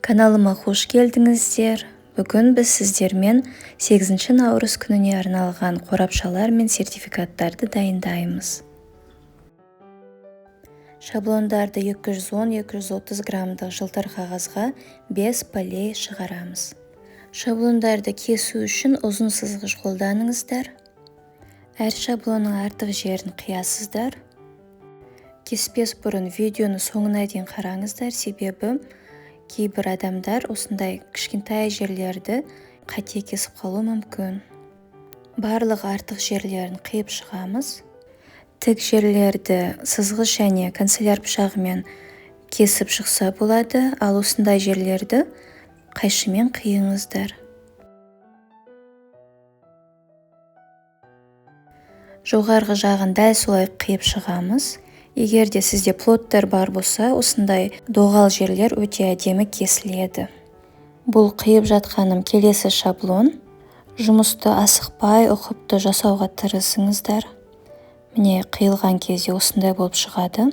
Kanalıma қош келдіңіздер. Бүгін біз сіздермен 8 наурыз күніне арналған қорапшалар мен сертификаттарды дайындаймыз. Шаблондарды 210-230 граммдық жылтыр қағазға 5 полей шығарамыз. Шаблондарды кесу үшін ұзын сызғыш қолданыңыздар. Әр шаблонның артық жерін қиясыздар. Кеспес бұрын видеоны соңына дейін қараңыздар, себебі кейбір адамдар осындай кішкентай жерлерді қате кесіп қалуы мүмкін. Барлық артық жерлерін қиып шығамыз. Тік жерлерді сызғыш және канцеляр пышағымен кесіп шықса болады, ал осындай жерлерді қайшымен қиыңыздар. Жоғарғы жағын дәл солай қиып шығамыз. Егер де сізде плоттер бар болса, осындай доғал жерлер өте әдемі кесіледі. Бұл қиып жатқаным келесі шаблон. Жұмысты асықпай, ұқыпты жасауға тырысыңыздар. Міне, қиылған кезде осындай болып шығады.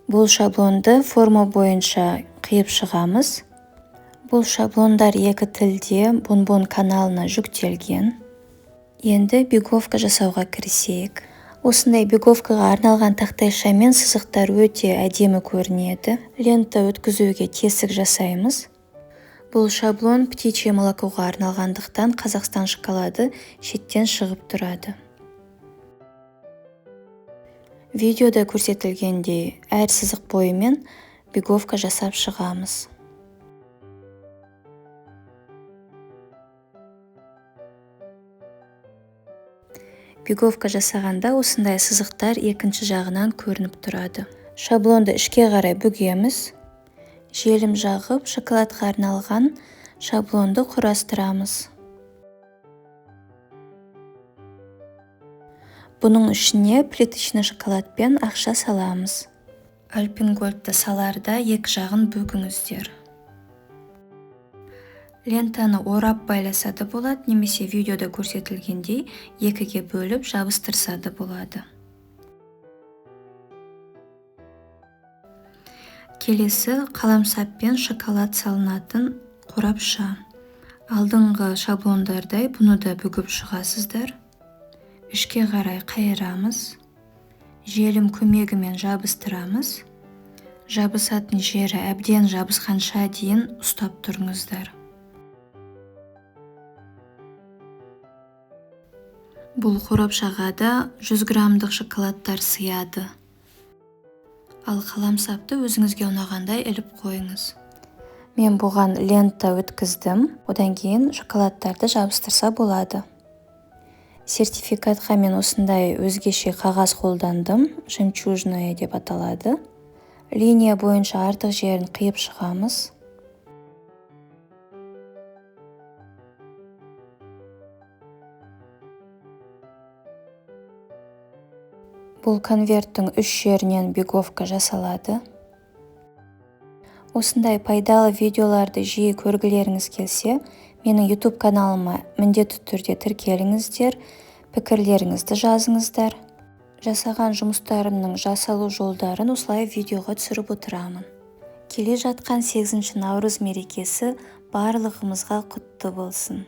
Бұл шаблонды форма бойынша қиып шығамыз. Бұл шаблондар екі тілде Бонбон каналына жүктелген. Енді биговка жасауға кірісейік. Осындай биговкаға арналған тақтайшамен сызықтар өте әдемі көрінеді. Лента өткізуге тесік жасаймыз. Бұл шаблон птичье молокоға арналғандықтан Қазақстан шоколады шеттен шығып тұрады. Видеода көрсетілгендей әр сызық бойымен биговка жасап шығамыз. Биговка жасағанда осындай сызықтар екінші жағынан көрініп тұрады. Шаблонды ішке қарай бүгеміз. Желім жағып, шоколадқа арналған шаблонды құрастырамыз. Бұның ішіне плиточный шоколадпен ақша саламыз. Альпенгольдті саларда екі жағын бүгіңіздер. Лентаны орап байласа да болады, немесе видеода көрсетілгендей екіге бөліп жабыстырса да болады. Келесі қаламсаппен шоколад салынатын қорапша. Алдыңғы шаблондардай бұны да бүгіп шығасыздар. Ішке қарай қайырамыз. Желім көмегімен жабыстырамыз. Жабысатын жері әбден жабысқанша дейін ұстап тұрыңыздар. Бұл қорапшаға да 100 граммдық шоколадтар сыяды. Ал қаламсапты өзіңізге ұнағандай іліп қойыңыз. Мен бұған лента өткіздім, одан кейін шоколадтарды жабыстырса болады. Сертификатқа мен осындай өзгеше қағаз қолдандым, жемчужная деп аталады. Линия бойынша артық жерін қиып шығамыз. Бұл конверттің үш жерінен биговка жасалады. Осындай пайдалы видеоларды жиі көргілеріңіз келсе, менің YouTube каналыма міндетті түрде тіркеліңіздер, пікірлеріңізді жазыңыздар. Жасаған жұмыстарымның жасалу жолдарын осылай видеоға түсіріп отырамын. Келе жатқан 8 наурыз мерекесі барлығымызға құтты болсын.